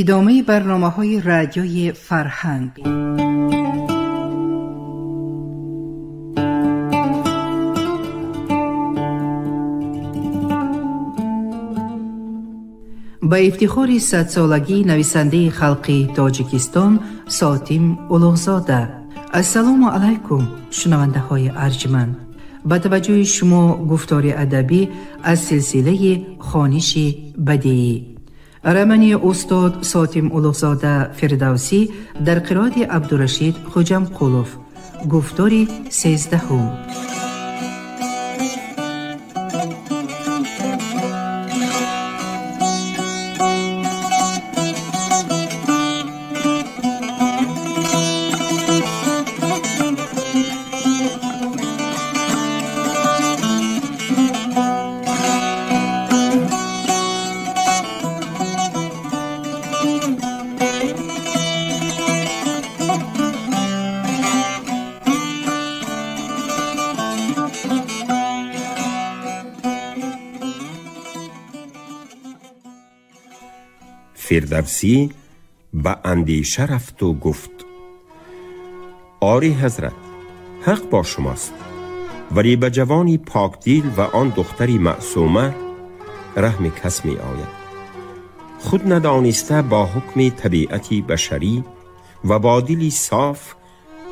Идомаи барномаҳои радиои фарҳанг. Ба ифтихори садсолагии нависандаи халқи Тоҷикистон Сотим Улуғзода. Ассалому алайкум, шунавандаҳои арҷманд. Ба таваҷҷӯҳи шумо гуфтори адабӣ аз силсилаи хониши бадеӣ. Романи устод Сотим Улуғзода Фирдавсӣ дар қироати Абдурашид Хуҷамқулов. Гуфтори 13. فردوسی به اندیشه رفت و گفت: آری حضرت، حق با شماست، ولی به جوانی پاکدیل و آن دختری معصومه رحم کس می آید. خود ندانسته با حکم طبیعتی بشری و با دلی صاف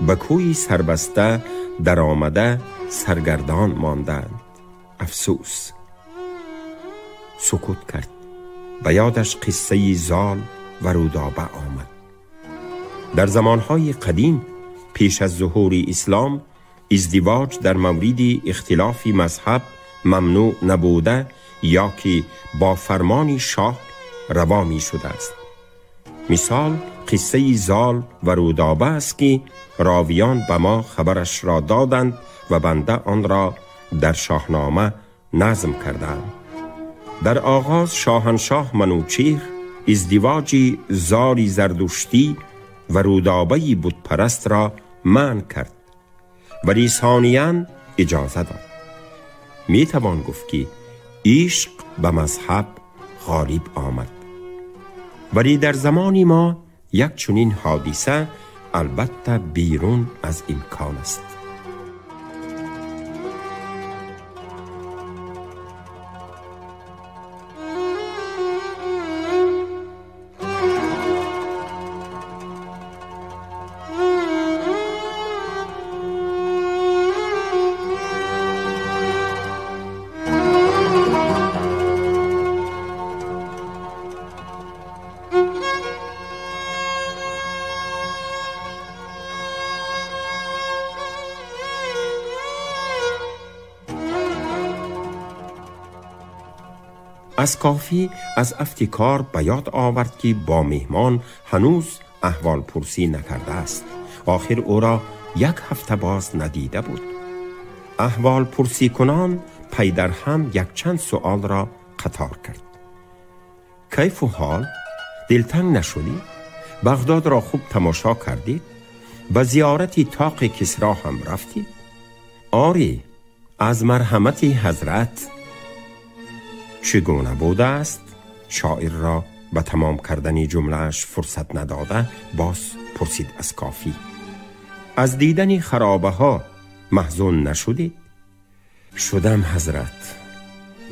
به کوی سربسته در آمده سرگردان ماندند. افسوس. سکوت کرد. به یادش قصه زال و رودابه آمد. در زمانهای قدیم پیش از ظهور اسلام ازدواج در مورد اختلاف مذهب ممنوع نبوده یا که با فرمان شاه روا می شده است. مثال قصه زال و رودابه است که راویان به ما خبرش را دادند و بنده آن را در شاهنامه نظم کردند. در آغاز شاهنشاه منوچهر ازدواج زاری زردشتی و رودابه بتپرست را منع کرد، ولی ثانیاً اجازه داد. می توان گفت که عشق به مذهب غالب آمد، ولی در زمان ما یک چنین حادثه البته بیرون از امکان است. از کافی از افتکار به یاد آورد که با مهمان هنوز احوال پرسی نکرده است. آخر او را یک هفته باز ندیده بود. احوال پرسی کنان پی در هم یک چند سؤال را قطار کرد. کیف و حال؟ دلتنگ نشدی؟ بغداد را خوب تماشا کردید؟ به زیارت طاق کسرا هم رفتید؟ آری، از مرحمت حضرت. چگونه بوده است؟ شاعر را به تمام کردن جمله‌اش فرصت نداده باز پرسید از کافی: از دیدن خرابه ها محزون نشدید؟ شدم حضرت.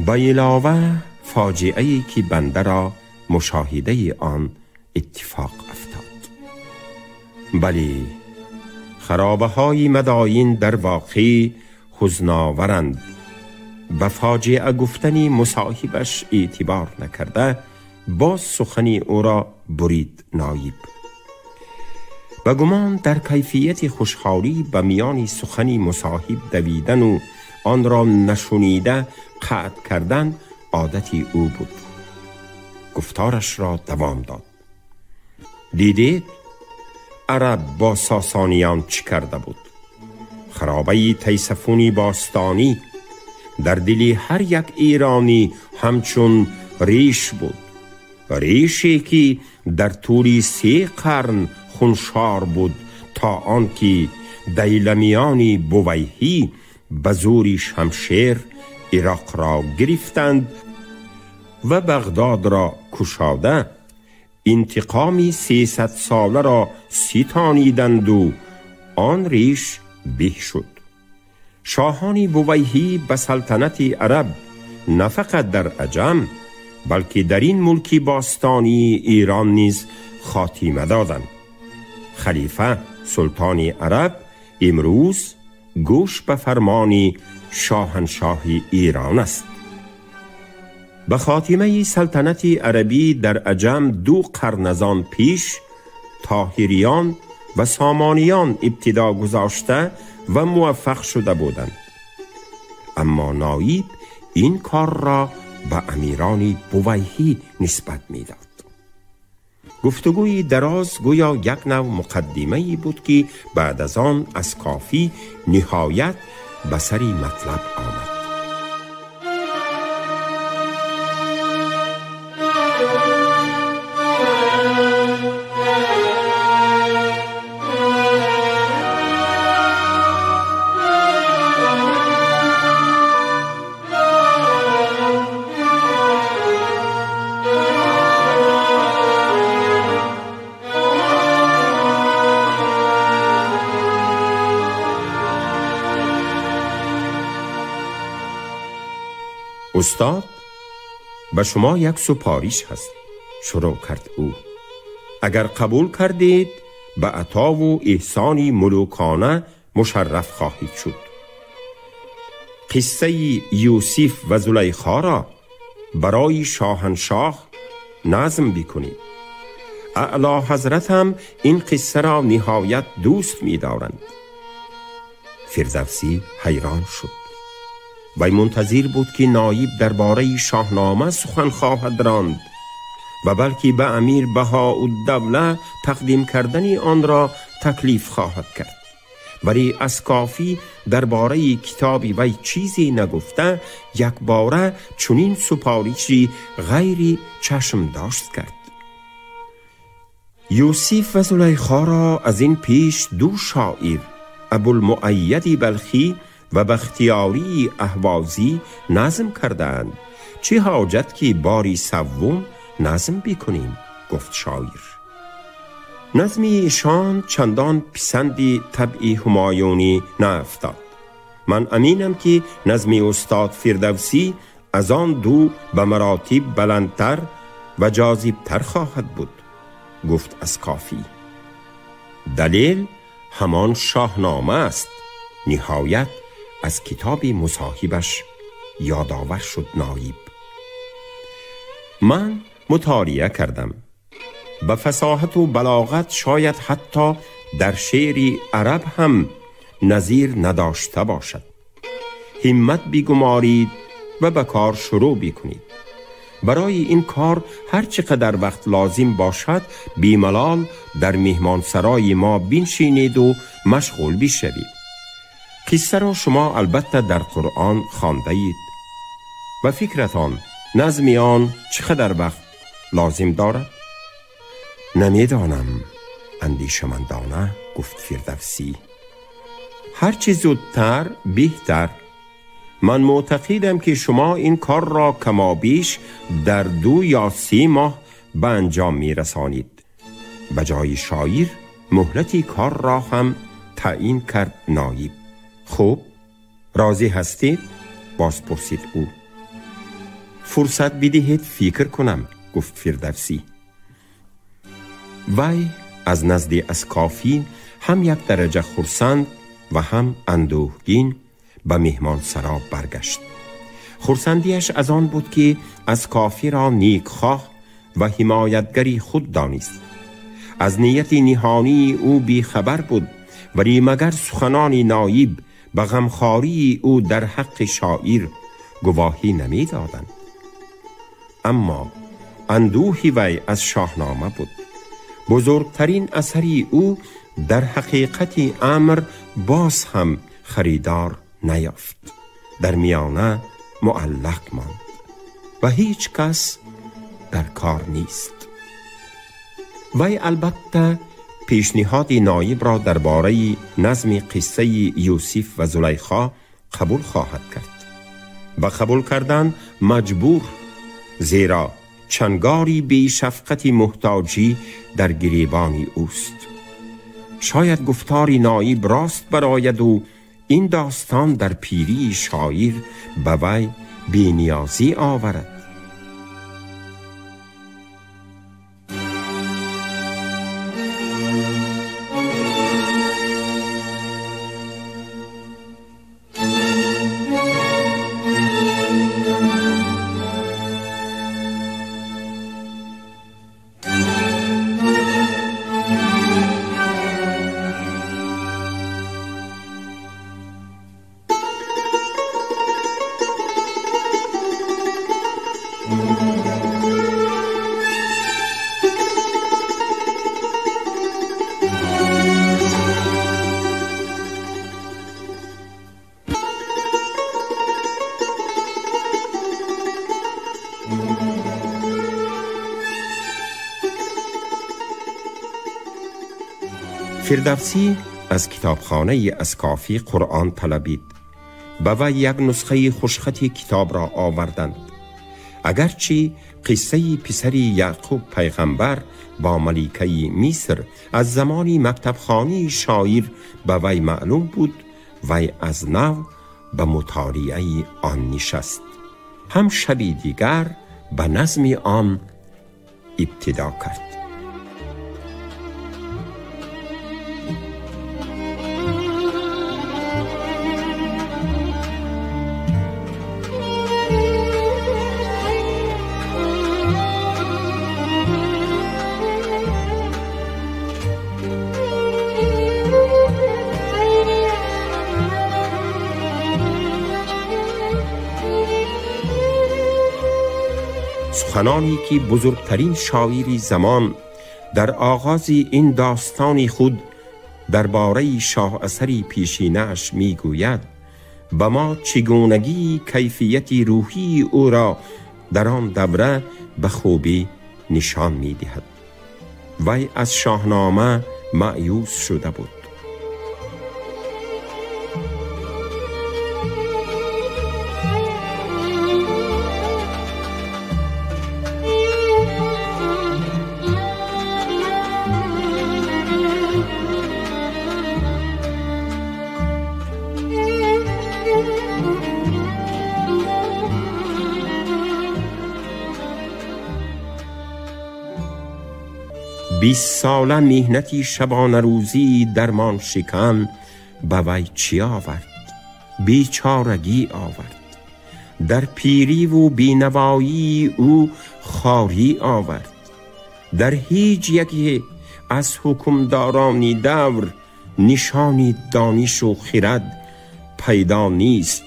با علاوه فاجعه‌ای که بنده را مشاهده آن اتفاق افتاد. بلی، خرابه های مداین در واقع حزن‌آورند. به فاجعه گفتنی مصاحبش اعتبار نکرده باز سخنی او را برید نایب. به گمان در کیفیت خوشحالی به میان سخنی مصاحب دویدن و آن را نشنیده قطع کردن عادت او بود. گفتارش را دوام داد. دیدید عرب با ساسانیان چی کرده بود؟ خرابه تیسفونی باستانی در دل هر یک ایرانی همچون ریش بود، ریشی که در طول 3 قرن خونشار بود تا آنکه دیلمیان بویهی به زور شمشیر عراق را گرفتند و بغداد را کشاده انتقامی 300 ساله را ستانیدند و آن ریش به شد. شاهان بویهی به سلطنت عرب نه فقط در عجم بلکه در این ملک باستانی ایران نیز خاتمه دادند. خلیفه سلطان عرب امروز گوش به فرمان شاهنشاه ایران است. به خاتمه سلطنت عربی در عجم 2 قرن از آن پیش طاهریان و سامانیان ابتدا گذاشته و موفق شده بودند. اما نایب این کار را به امیران بویهی نسبت میداد. گفتگوی دراز گویا یک نوع مقدمه‌ای بود که بعد از آن از کافی نهایت به سر مطلب آمد. استاد، به شما یک سپاریش هست، شروع کرد او. اگر قبول کردید به عطا و احسانی ملوکانه مشرف خواهید شد. قصه یوسف و زلیخا را برای شاهنشاه نظم بکنید. اعلی حضرت هم این قصه را نهایت دوست می دارند. فردوسی حیران شد. وی منتظر بود که نایب درباره شاهنامه سخن خواهد راند و بلکه به امیر بهاءالدوله تقدیم کردن آن را تکلیف خواهد کرد. ولی از کافی درباره کتابی وی چیزی نگفته یک باره چنین سپارشی غیری چشم داشت کرد. یوسف و زلیخا را از این پیش 2 شاعر ابوالمؤید بلخی و بختیاری اهوازی نظم کردند. چه حاجت که باری سوم نظم بکنیم؟ گفت شاعر. نظم ایشان چندان پسندی طبعی همایونی نیفتاد. من امینم که نظم استاد فردوسی از آن 2 به مراتب بلندتر و جاذبتر خواهد بود، گفت از کافی. دلیل همان شاهنامه است. نهایت از کتاب مصاحبش یادآور شد نایب. من مطالعه کردم. به فصاحت و بلاغت شاید حتی در شعر عرب هم نظیر نداشته باشد. همت بگمارید و به کار شروع بکنید. برای این کار هر چقدر وقت لازم باشد بیملال در مهمانسرای ما بنشینید و مشغول بشوید. قصه را شما البته در قرآن خوانده اید و فکرتان نظم آن چقدر وقت لازم دارد؟ نمیدانم، اندیشمندانه گفت فردوسی. هرچی زودتر بهتر. من معتقدم که شما این کار را کمابیش در 2 یا 3 ماه به انجام میرسانید. به جای شاعر مهلتی کار را هم تعیین کرد نایب. خوب، راضی هستید؟ باز پرسید او. فرصت بدهید فکر کنم، گفت فردوسی. وی از نزد اسکافی هم یک درجه خرسند و هم اندوهگین به مهمان سرا برگشت. خرسندیش از آن بود که اسکافی را نیکخواه و حمایتگری خود دانست. از نیت نهانی او بی خبر بود، ولی مگر سخنان نایب به غمخواری او در حق شاعر گواهی نمی دادند. اما اندوهی وی از شاهنامه بود. بزرگترین اثری او در حقیقت امر باز هم خریدار نیافت. در میانه معلق ماند و هیچ کس در کار نیست. وی البته پیشنهاد نایب را درباره نظم قصه یوسف و زلیخا قبول خواهد کرد. و قبول کردن مجبور، زیرا چنگاری بی شفقت محتاجی در گریبانی اوست. شاید گفتاری نایب راست براید و این داستان در پیری شاعر به وی بی‌نیازی آورد. فردوسی از کتابخانه اسکافی قرآن طلبید. به وی یک نسخه خوشخط کتاب را آوردند. اگرچه قصه پسر یعقوب پیغمبر با ملکه مصر از زمانی مکتبخانی شاعر به وی معلوم بود، وی از نو به مطالعه آن نشست. هم شبی دیگر به نظم آن ابتدا کرد. سخنانی که بزرگترین شاعر زمان در آغاز این داستان خود درباره شاه اثر پیشینه‌اش میگوید، به ما چگونگی کیفیت روحی او را در آن دوره به خوبی نشان میدهد. وی از شاهنامه مأیوس شده بود. 20 ساله مهنتی شبانه روزی درمان شکن به وی چی آورد؟ بیچارگی آورد. در پیری و بینوایی او خواری آورد. در هیچ یکی از حکمداران دور نشانی دانش و خرد پیدا نیست.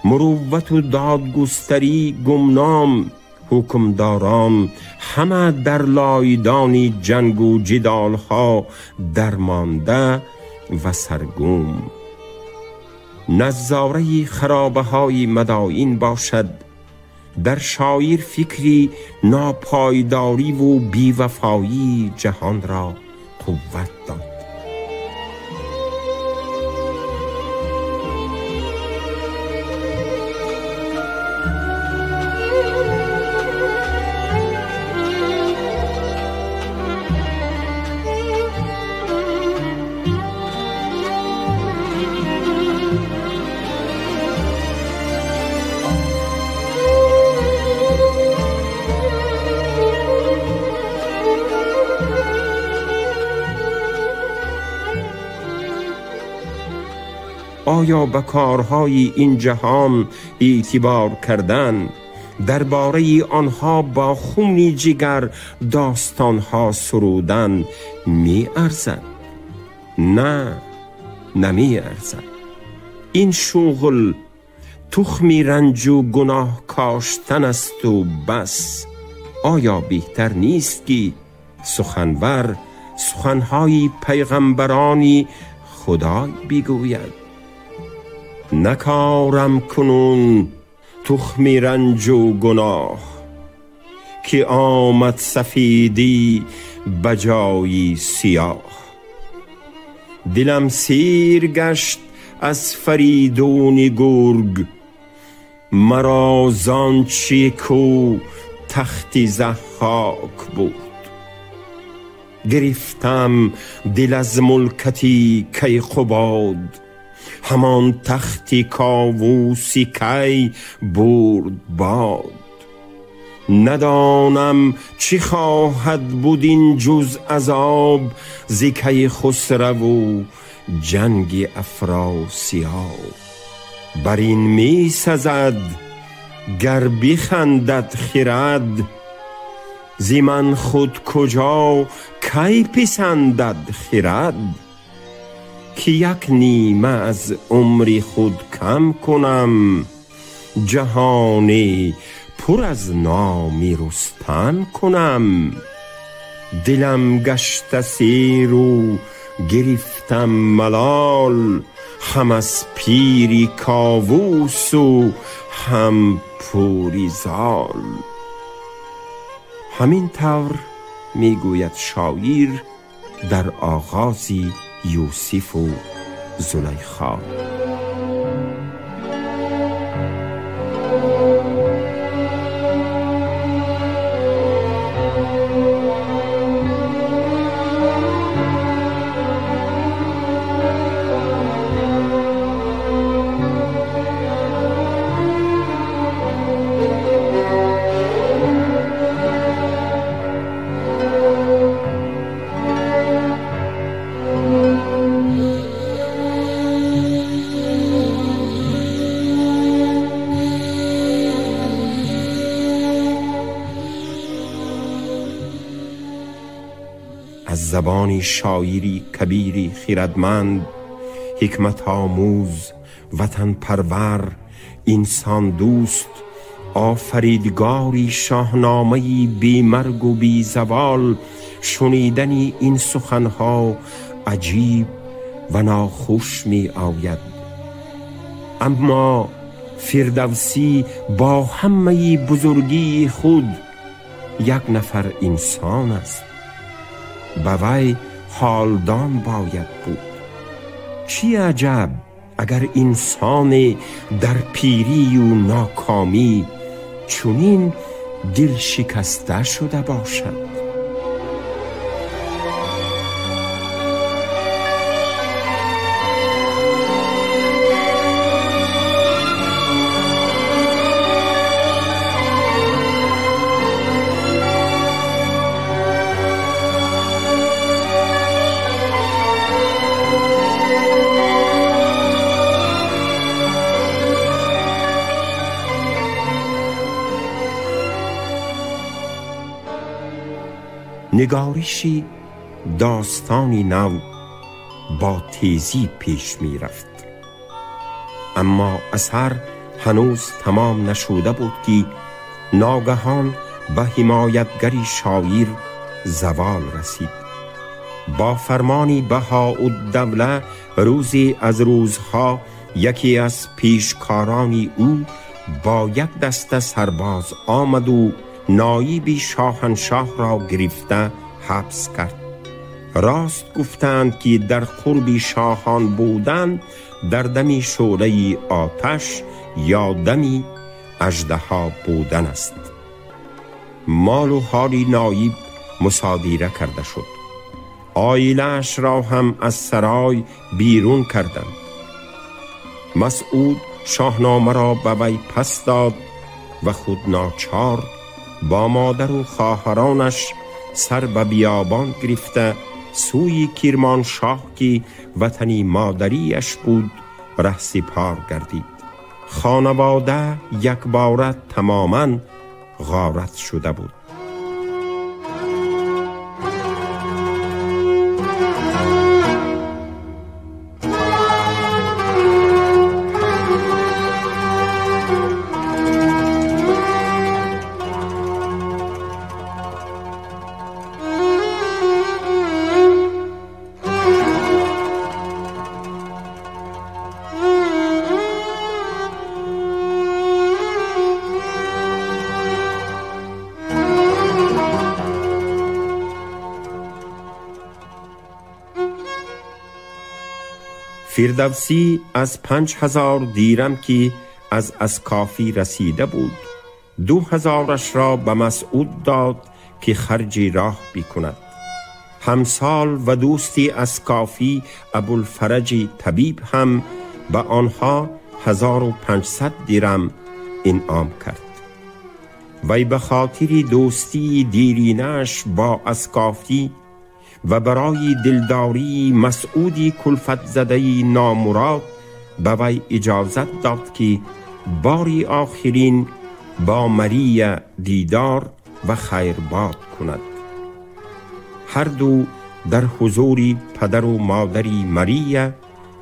مروت و دادگستری گمنام حکمداران همه در لایدانی جنگ و جدالها درمانده و سرگم. نظاره خرابه های مدائن باشد، در شاعر فکری ناپایداری و بیوفایی جهان را قوت داد. آیا به کارهای این جهان اعتبار کردن، درباره آنها با خون جگر داستانها سرودن می ارزد؟ نه، نمی ارزد. این شغل تخمی رنج و گناه کاشتن است و بس. آیا بهتر نیست که سخنور سخنهای پیغمبرانی خدای بگوید؟ نکارم کنون تخمی رنج و گناه، که آمد سفیدی بجای سیاه. دلم سیر گشت از فریدون گرگ، مرا زان چه کو تختی ضحاک بود. گرفتم دل از ملکتی کیقباد، همان تختی کاووسی کی برد باد. ندانم چی خواهد بود این جز عذاب، ز کیخسرو و جنگ افراسیاب. بر این می سزد گر بخندد خرد، ز من خود کجا کی پسندد خرد. که یک نیمه از عمر خود کم کنم، جهانی پر از نام رستم کنم. دلم گشته سیر و گرفتم ملال، هم از پیری کاووس و هم پوری زال. همین طور میگوید شاعر در آغاز یوسف و زلیخا. از زبان شاعری کبیری خردمند، حکمت آموز، وطن پرور، انسان دوست، آفریدگاری شاهنامه‌ای بی مرگ و بی زوال، شنیدن این سخنها عجیب و ناخوش می آید. اما فردوسی با همه بزرگی خود یک نفر انسان است، به وی حالدان باید بود. چی عجب اگر انسان در پیری و ناکامی چنین دل شکسته شده باشد. نگارشی داستانی نو با تیزی پیش می رفت، اما اثر هنوز تمام نشده بود که ناگهان به حمایتگری شاعر زوال رسید. با فرمانی بهاءالدوله روزی از روزها یکی از پیشکاران او با یک دسته سرباز آمد و نایب شاهنشاه را گرفته حبس کرد. راست گفتند که در قرب شاهان بودن در دمی شعله آتش یا دمی اژدها بودن است. مال و حال نایب مصادره کرده شد. عائله‌اش را هم از سرای بیرون کردند. مسعود شاهنامه را به وی پس داد و خود ناچار با مادر و خواهرانش سر به بیابان گرفته سوی کرمانشاه که وطنی مادریش بود رهسپار گردید. خانواده یکباره تماما غارت شده بود. فردوسی از 5000 دیرم که از اسکافی رسیده بود 2000 را به مسعود داد که خرجی راه بکند. همسال و دوستی از کافی ابوالفرج طبیب هم به آنها 1500 درم انعام کرد. وی به خاطر دوستی دیرینش با اسکافی و برای دلداری مسعودی کلفت زده نامراد به وی اجازت داد که باری آخرین با مریه دیدار و خیرباد کند. هر دو در حضور پدر و مادری مریه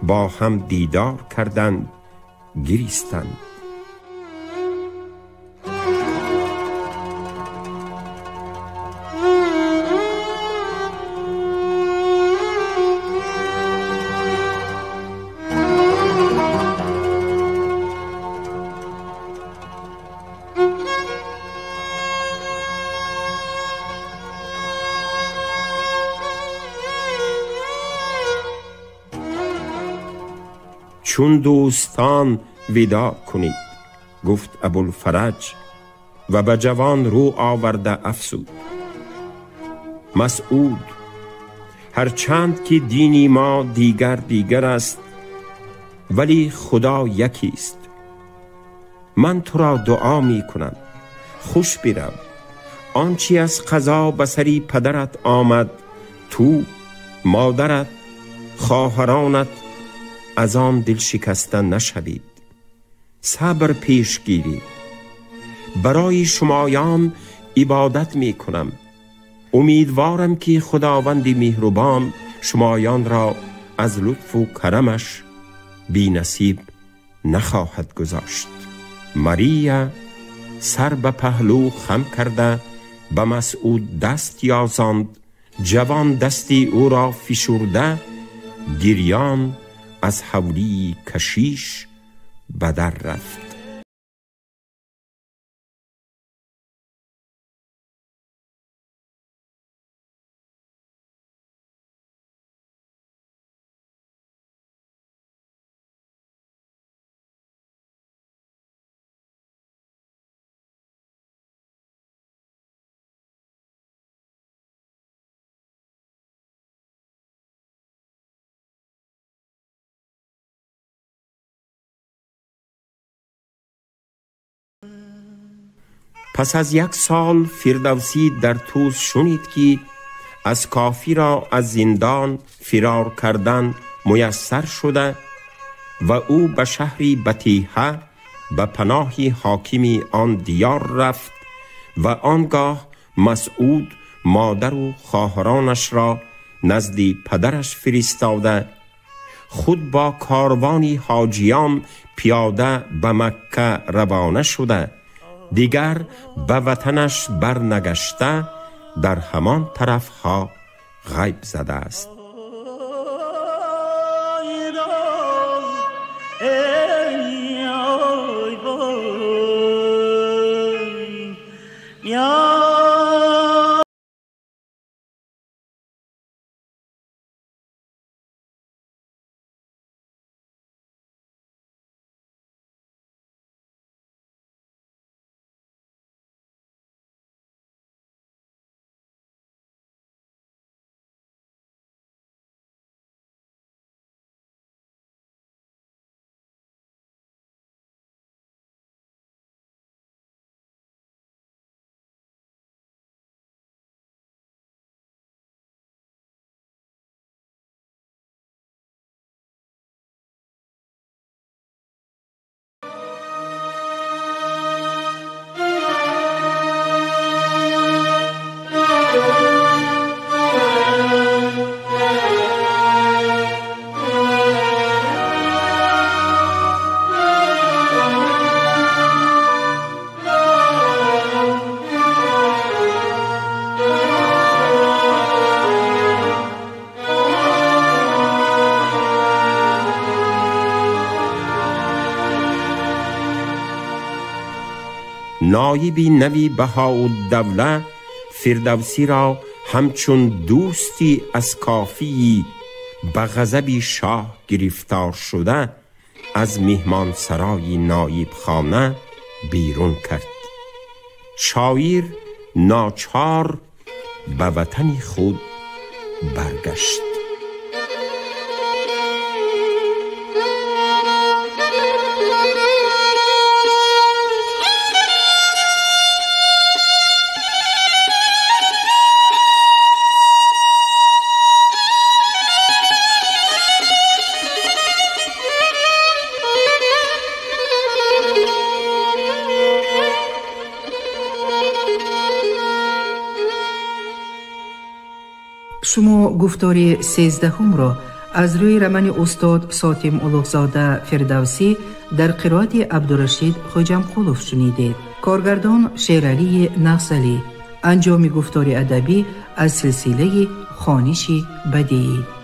با هم دیدار کردند، گریستند. چون دوستان وداع کنید، گفت ابوالفرج و به جوان رو آورده افسود: مسعود، هرچند که دینی ما دیگر دیگر است، ولی خدا یکیست. من تو را دعا می کنم، خوش برو. آنچه از قضا به سری پدرت آمد، تو، مادرت، خواهرانت از آن دل شکسته نشوید. صبر پیش گیرید. برای شمایان عبادت می کنم. امیدوارم که خداوند مهربان شمایان را از لطف و کرمش بی نصیب نخواهد گذاشت. ماریا سر به پهلو خم کرده به مسعود دست یازاند. جوان دستی او را فشرده گریان از حولی کشیش به در رفت. پس از 1 سال فردوسی در توس شنید که از کافی را از زندان فرار کردن میسر شده و او به شهری بطیحه به پناه حاکم آن دیار رفت و آنگاه مسعود مادر و خواهرانش را نزد پدرش فرستاده، خود با کاروانی حاجیان پیاده به مکه روانه شده، دیگر به وطنش برنگشته، در همان طرف ها غیب زده است. نایب نوی بهاءالدوله فردوسی را همچون دوستی از کافی به غضب شاه گرفتار شده از میهمان سرای نایب خانه بیرون کرد. Шоир ночор ба ватани худ баргашт. Шумо гуфтори 13-ро аз рӯи романи устод Сотим Улуғзода Фирдавсӣ дар қироати Абдурашид Хоҷамқулов шунидед. Коргардон Шералии Нағзалӣ. Анҷоми гуфтори адабӣ аз силсилаи хониши бадиӣ.